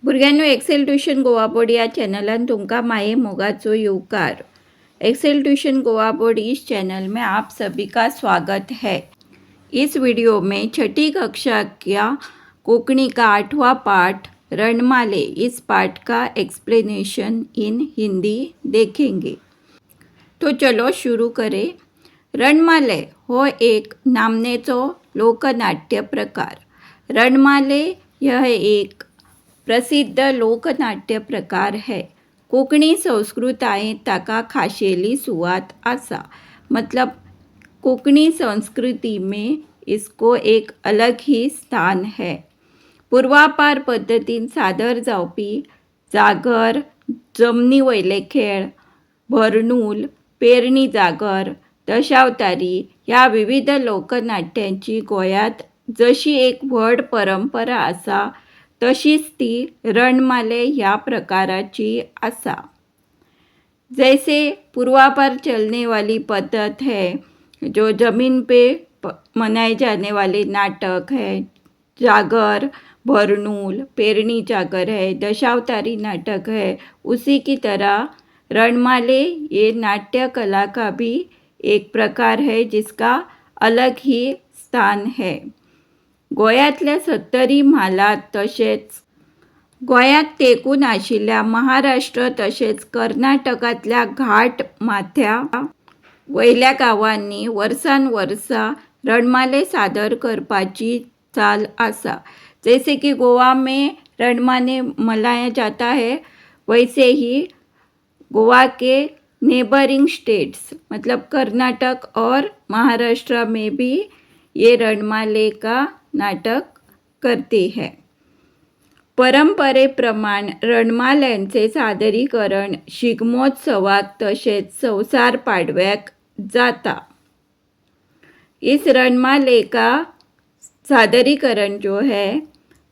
भुरग्यांनो, XL tuition Goa board या चॅनलान तुमकां माये मोगाचो येवकार. एक्सेल ट्यूशन गोवा बोर्ड, इस चैनल में आप सभी का स्वागत है. इस वीडियो में छठी कक्षा का कोकणी का आठवां पाठ रणमाले, इस पाठ का एक्सप्लेनेशन इन हिंदी देखेंगे. तो चलो शुरू करें. रणमाले हो एक नामनेचो लोकनाट्य प्रकार. रणमाले यह एक प्रसिद्ध लोकनाट्य प्रकार है. कोंकणी संस्कृतायेंत ताका खाशेली सुवात आसा. मतलब कोंकणी संस्कृति में इसको एक अलग ही स्थान है. पुर्वापार पद्दतीन सादर जावपी जागर, जमनी वयले खेळ, भरणूल, पेरणी जागर, दशावतारी ह्या विविध लोकनाट्यांची गोंयांत जशी एक व्हड परंपरा आसा, तशीच ती रणमाले ह्या प्रकाराची आसा. जैसे पूर्वापार चलने वाली पद्धत है, जो ज़मीन पे मनाए जाने वाले नाटक है, जागर, भरनूल, पेरणी जागर है, दशावतारी नाटक है, उसी की तरह रणमाले ये नाट्य कला का भी एक प्रकार है, जिसका अलग ही स्थान है. गोंयांतल्या सत्तरी म्हालांत तशेंच गोंयाक तेंकून आशिल्ल्या महाराष्ट्र तशेंच कर्नाटकांतल्या घाट माथ्या वयल्या गांवांनी वर्सान वर्सां रणमाले सादर करपाची चाल आसा. जैसे कि गोवा में रणमाले मनाया जाता है, वैसे ही गोवा के नेबरिंग स्टेट्स, मतलब कर्नाटक और महाराष्ट्र में भी ये रणमाले का नाटक करते हैं. परंपरेप्रमाण रणमाल्यांचे सादरीकरण शिगमोत्सवाक तशेंच संवसार पाडव्याक जाता. इस रणमाले का सादरीकरण जो है,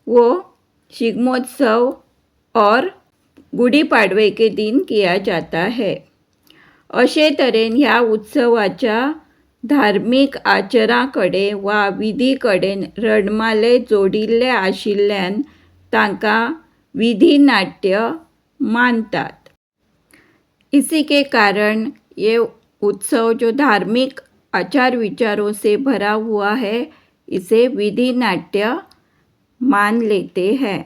वो शिगमोत्सव और गुढी पाडवे के दिन किया जाता है. अशे तरेन ह्या उत्सवाच्या धार्मीक आचरा कडेन वा विधी कडेन रणमाले जोडिल्ले आशिल्ल्यान तांकां विधी नाट्य मानतात. इसी के कारण ये उत्सव, जो धार्मिक आचार विचारों से भरा हुआ है, इसे विधी नाट्य मान लेते हैं.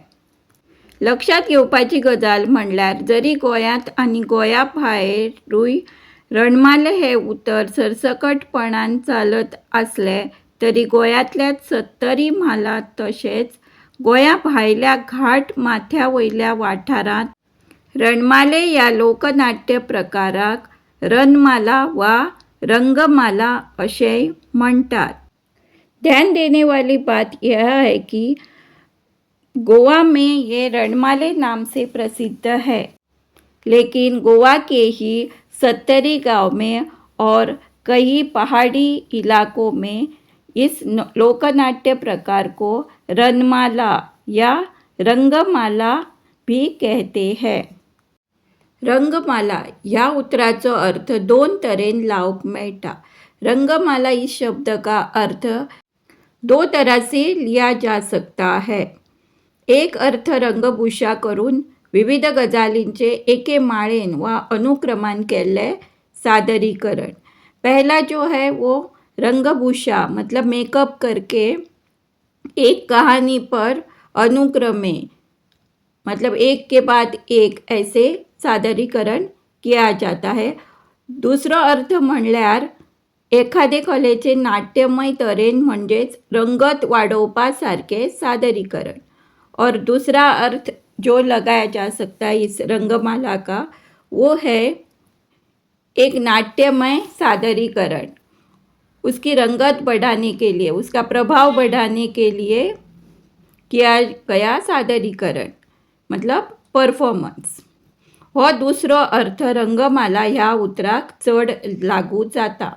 लक्षात घेवपाची गजाल म्हणल्यार, जरी गोंयांत आनी गोंया भायरूय रणमाले हें उतर सरसकटपणान चालत आसलें, तरी गोंयांतल्या सत्तरी म्हालांत तशेंच गोंया भायल्या घाट माथ्या वयल्या वाठारांत रणमाले ह्या लोकनाट्य प्रकाराक रनमाला वा रंगमाला अशेंय म्हणटात. ध्यान देने वाली बात यह है कि गोवा में ये रणमाले नाम से प्रसिद्ध है, लेकिन गोवा के ही सत्तरी गांव में और कई पहाड़ी इलाकों में इस लोकनाट्य प्रकार को रनमाला या रंगमाला भी कहते हैं. रंगमाला ह्या उतराचो अर्थ दोन तरेन लावंक मेळटा. रंगमाला इस शब्द का अर्थ दो तरह से लिया जा सकता है. एक अर्थ, रंगभूषा करून विविध गजालींचे एके माळेन वा अनुक्रमान केल्लें सादरीकरण. पहला जो है, वो रंगभूषा, मतलब मेकअप करके एक कहानी पर अनुक्रमे, मतलब एक के बाद एक ऐसे सादरीकरण किया जाता है. दुसरो अर्थ म्हणल्यार एखादे कलेचें नाट्यमय तरेन, म्हणजेच रंगत वाडोवपा सारकें सादरीकरण. और दूसरा अर्थ जो लगाया जा सकता है इस रंगमाला का, वो है एक नाट्यमय सादरीकरण, उसकी रंगत बढ़ाने के लिए, उसका प्रभाव बढ़ाने के लिए किया गया सादरीकरण, मतलब परफॉर्मन्स. हो दुसरो अर्थ रंगमाला ह्या उतराक चड लागू जाता.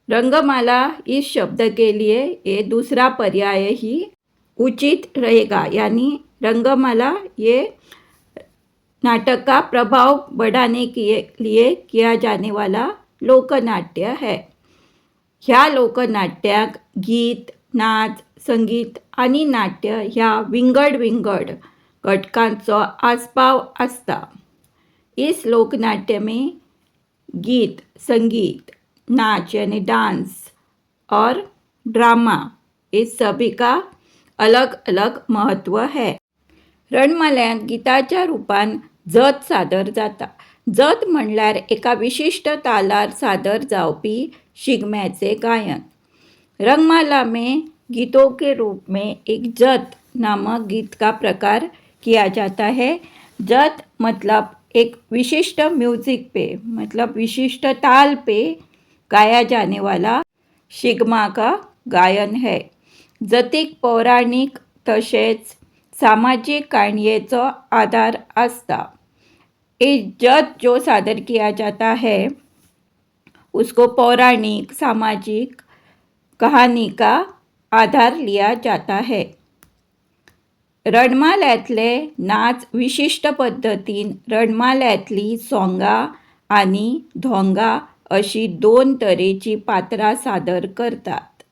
रंगमाला इस शब्द के लिए ये दूसरा पर्याय ही उचित रहेगा, यानी रंगमाला ये नाटक का प्रभाव बढ़ाने के लिए किया जाने वाला लोकनाट्य है. ह्या लोकनाट्याक गीत, नाच, संगीत आनी नाट्य ह्या विंगड विंगड घटकांचो आस्पाव आसता. इस लोकनाट्य में गीत, संगीत, नाच यानी डांस और ड्रामा, इस सभी का अलग अलग महत्व है. रणमाल्यांत गिताच्या रुपान जत सादर जाता. जत म्हणल्यार एका विशिश्ट तालार सादर जावपी शिगम्याचें गायन. रंगमाला में गीतों के रूप में एक जत नामक गीत का प्रकार किया जाता है. जत मतलब एक विशिष्ट म्यूजिक पे, मतलब विशिष्ट ताल पे गाया जाने वाला शिगमा का गायन है. जतीक पौराणीक तशेंच सामाजीक काणयेचो आदार आसता. एक जत जो सादर किया जाता है, उसको पौराणिक, सामाजिक कहानी का आधार लिया जाता है. रणमाल्यांतले नाच विशिश्ट पद्दतीन रणमाल्यांतली सोंगां आनी धोंगां अशी दोन तरेचीं पात्रां सादर करतात.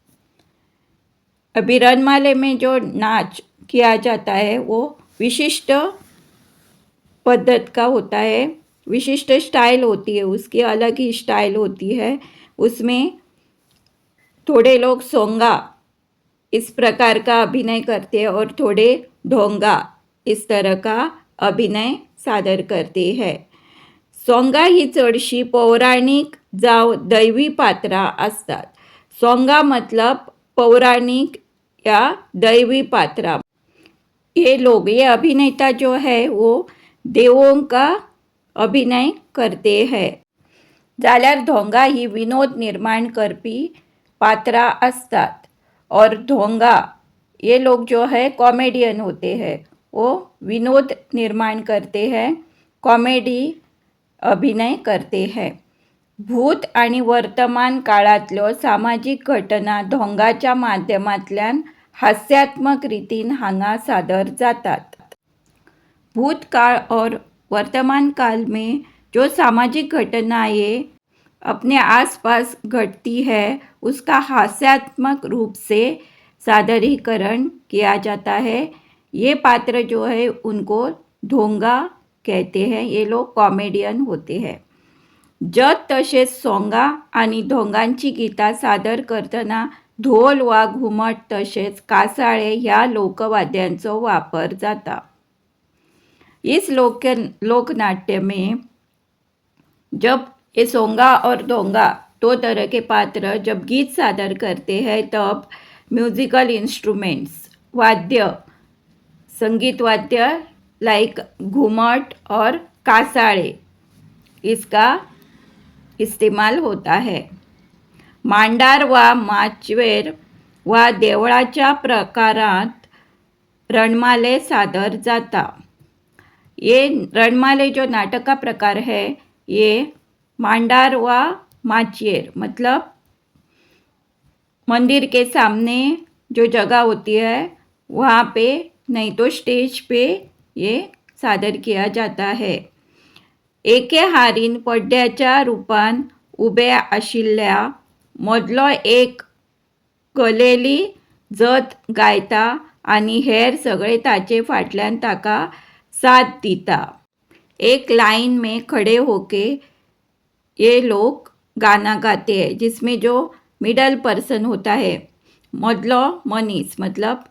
अभी रणमाले में जो नाच किया जाता है, वो विशिष्ट पद्धत का होता है. विशिष्ट स्टाइल होती है उसकी, अलग ही स्टाइल होती है. उसमें थोड़े लोग सोंगा इस प्रकार का अभिनय करते हैं और थोड़े ढोंगा इस तरह का अभिनय सादर करते हैं. सोंगा ही चडशीं पौराणीक जावं दैवी पात्रां आसतात. सोंगा मतलब पौराणिक या दैवी पात्रां. ये लोग, ये अभिनेता जो है, वो देवों का अभिनय करते हैं. जाल्यार धोंगा ही विनोद निर्माण करपी पात्रां आसतात. और धोंगा ये लोग जो है, कॉमेडियन होते हैं. वो विनोद निर्माण करते हैं, कॉमेडी अभिनय करते हैं. भूत आनी वर्तमान काळांतल्यो सामाजीक घटना धोंगाच्या माध्यमांतल्यान हास्यात्मक रितीन हांगा सादर जातात. भूतकाल और वर्तमान काल में जो सामाजिक घटनाएं अपने आसपास घटती है, उसका हास्यात्मक रूप से सादरीकरण किया जाता है. ये पात्र जो है, उनको धोंगा कहते हैं. ये लोग कॉमेडियन होते हैं. जत तशेंच सोंगा आनी धोंगांची गितां सादर करतना धोल वा घुमट तशेंच कासाळे ह्या लोकवाद्यांचो वापर जाता. इस लोकनाट्य में जब ये सोंगा और धोंगा, दो तरह के पात्र जब गीत सादर करते हैं, तब म्यूजिकल इंस्ट्रूमेंट्स, वाद्य, संगीत वाद्य लाइक घुमट और कासाळे, इसका इस्तेमाल होता है. मांडार वा माचयेर वा देवळाच्या प्राकारांत रणमाले सादर जाता. ये रणमाले जो नाटक का प्रकार है, ये मांडार वा माचयेर, मतलब मंदिर के सामने जो जगह होती है, वहाँ पे, नहीं तो स्टेज पे ये सादर किया जाता है. एके हारीन पड्ड्याच्या रुपान उबे आशिल्ल्या मदलो एक कलेली जत गायता आनी हेर सगळे ताचे फाटल्यान ताका साथ दिता. एक लाइन में खड़े होके ये लोग गाना गाते हैं, जिसमें जो मिडल पर्सन होता है, मदलो मनीस, मतलब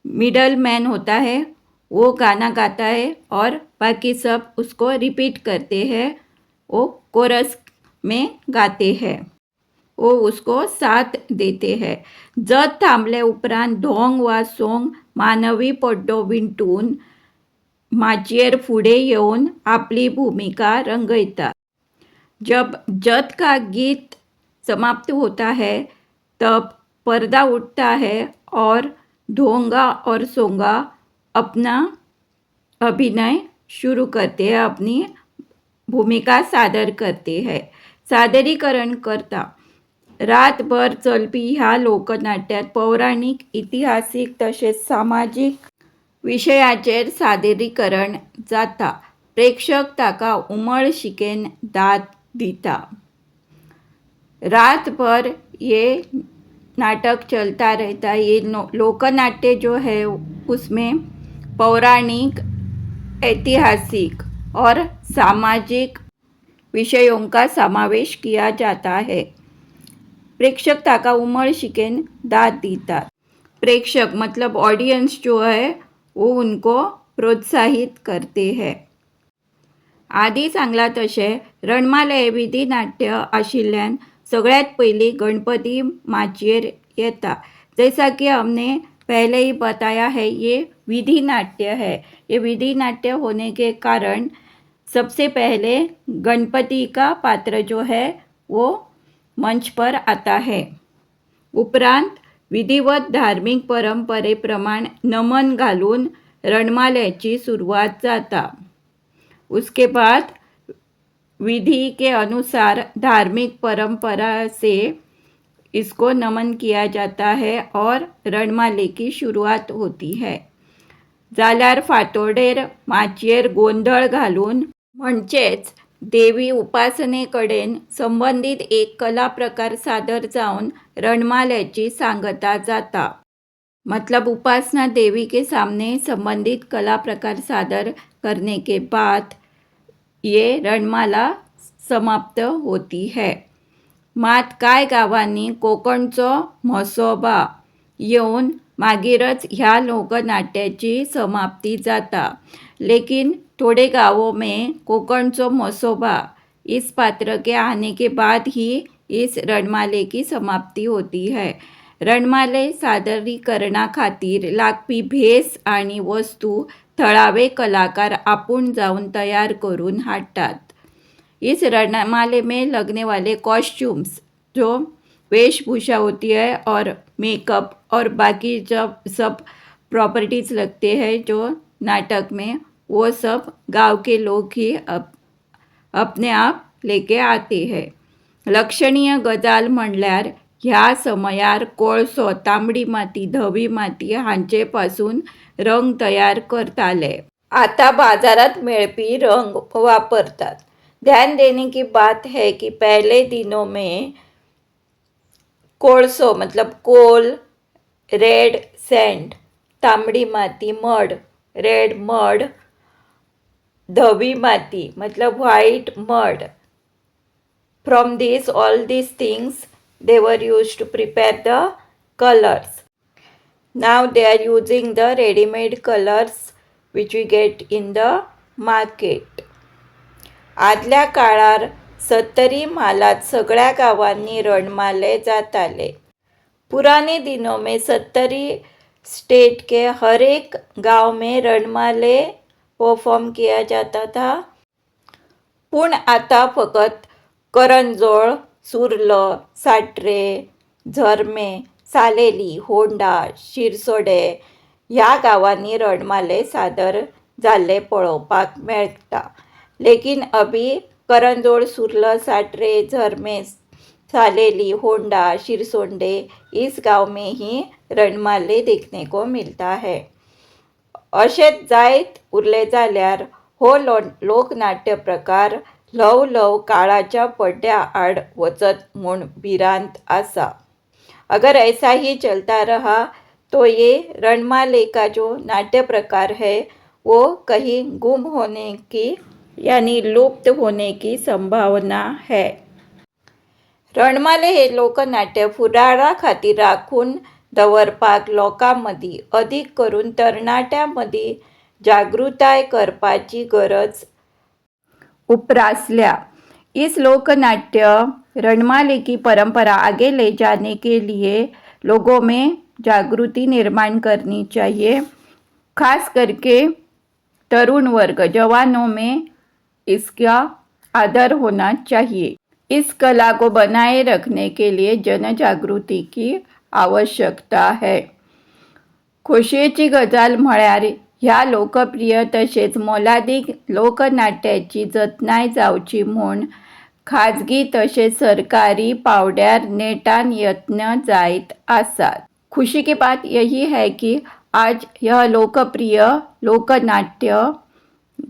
मिडल मैन होता है, वो गाना गाता है और बाकी सब उसको रिपीट करते हैं. वो कोरस में गाते हैं, वो उसको साथ देते हैं. जत थांबले उपरांत धोंग वा सोंग मानवी पड्डो विंटून माचयेर फुडें येवन आपली भुमिका रंगयता. जब जत का गीत समाप्त होता है, तब पर्दा उठता है और ढोंगा और सोंगा अपना अभिनय शुरू करते हैं, अपनी भूमिका सादर करते हैं, सादरीकरण करता. रातभर चलपी ह्या लोकनाट्यांत पौराणीक, इतिहासीक तशेंच सामाजीक विशयाचेर सादरीकरण जाता. प्रेक्षक ताका उमळशिकेन दाद दिता. रातभर ये नाटक चलता रहता है। ये लोकनाट्य जो है उसमें पौराणिक, ऐतिहासिक और सामाजिक विषयों का समावेश किया जाता है। प्रेक्षक ताका उमळशिकेन दाद दितात। प्रेक्षक मतलब ऑडियंस जो है, वो उनको प्रोत्साहित करते हैं। आदी सांगलां तशें रणमालें हें विधी नाट्य आशिल्ल्यान सगळ्यांत पयलीं गणपती माचयेर येता। जैसा कि हमने पहले ही बताया है, ये विधि नाट्य है। ये विधि नाट्य होने के कारण सबसे पहले गणपति का पात्र जो है, वो मंच पर आता है। उपरांत विधिवत धार्मीक परंपरे प्रमाण नमन घालून रणमाल्याची सुरवात जाता। उसके बाद विधि के अनुसार धार्मिक परंपरा से इसको नमन किया जाता है और रणमाले की शुरुआत होती है। जाल्यार फांतोडेर माचयेर गोंधळ घालून, म्हणजेच देवी उपासने कडेन संबंदीत एक कला प्रकार सादर जावन रणमाल्याची सांगता जाता। मतलब उपासना देवी के सामने संबंधित कला प्रकार सादर करने के बाद ये रणमाला समाप्त होती है। मात कांय गांवांनी कोंकणचो म्हसोबा येवन मागीरच ह्या लोकनाट्याची समाप्ती जाता। लेकिन थोड़े गांवों में कोंकणचो म्हसोबा इस पात्र के आने के बाद ही इस रणमाले की समाप्ती होती है। रणमाले सादरीकरणा खातीर लागपी भेस आनी वस्तू थळावे कलाकार आपूण जावन तयार करून हाडटात। इस रणमाले में लगने वाले कॉस्ट्यूम्स, जो वेशभूषा होती है और मेकअप और बाकी जब सब प्रॉपर्टीज लगते हैं जो नाटक में, वो सब गांव के लोग ही अपने आप लेके आते हैं। लक्षणीय गजाल म्हणल्यार ह्या समयार कोळसो, तांबडी माती, धवी माती हांचे पासून रंग तयार करताले। आतां बाजारांत मेळपी रंग वापरतात। ध्यान देने की बात है कि पहले दिनों में कोळसो मतलब कोल, रेड सँड, तांबडी माती, मड, रेड मड, धवी माती मतलब white mud, from this all these things they were used to prepare the colors. Now they are using the ready made colors which we get in the market. आदल्या काळार सत्तरी म्हालांत सगळ्या गांवांनी रणमाले जाताले। पुराने दिनों में सत्तरी स्टेट के हर एक गांव में रणमाले परफॉर्म किया जाता था। पूण आतां फकत करंजोळ, सुर्ल, साट्रे, झर्मे, सालेली, होंडा, शिरसोडे ह्या गांवांनी रणमाले सादर जाल्ले पळोवपाक मेळटा। लेकिन अभी करंजोळ, सुर्ल, साट्रे, झर्मे, सालेली, होंडा, शिरसोंडे इस गांव में ही रणमाले देखने को मिलता है। अशेंच जायत उरलें जाल्यार हो लोकनाट्य प्रकार ल्हव ल्हव काळाच्या पड्ड्या आड वचत म्हूण भिरांत आसा। अगर ऐसा ही चलता रहा तो ये रणमाले का जो नाट्य प्रकार है, वो कहीं गुम होने की यानी लुप्त होने की संभावना है। रणमाले हे लोकनाट्य फुडारा खातीर राखून दवरपाक लोकां मदीं, अदीक करून तरणाट्यां मदीं जागृताय करपाची गरज उप्रासल्या। इस लोकनाट्य रणमाले की परंपरा आगे ले जाने के लिए लोगों में जागृति निर्माण करनी चाहिए। खास करके तरुण वर्ग, जवानों में इसका आदर होना चाहिए। इस कला को बनाए रखने के लिए जन जागृति की आवश्यकता है। खोशयेची गजाल म्हळ्यार ह्या लोकप्रिय तशेंच मोलादीक लोकनाट्याची जतनाय जावची म्हूण खाजगी तशेंच सरकारी पावंड्यार नेटान यत्न जायत आसात। खुशी की बात यही है कि आज यह लोकप्रिय लोकनाट्य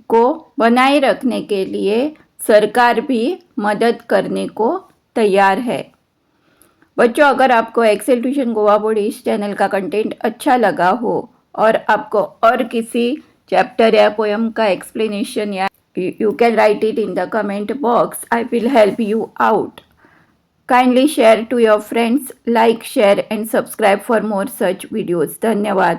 को बनाए रखने के लिए सरकार भी मदद करने को तैयार है। बच्चों, अगर आपको एक्सेल ट्यूशन गोवा बोर्ड इस चैनल का कंटेंट अच्छा लगा हो और आपको और किसी चैप्टर या पोएम का एक्सप्लेनेशन या, you can write it in the comment box. I will help you out. Kindly share to your friends, like, share and subscribe for more such videos. धन्यवाद.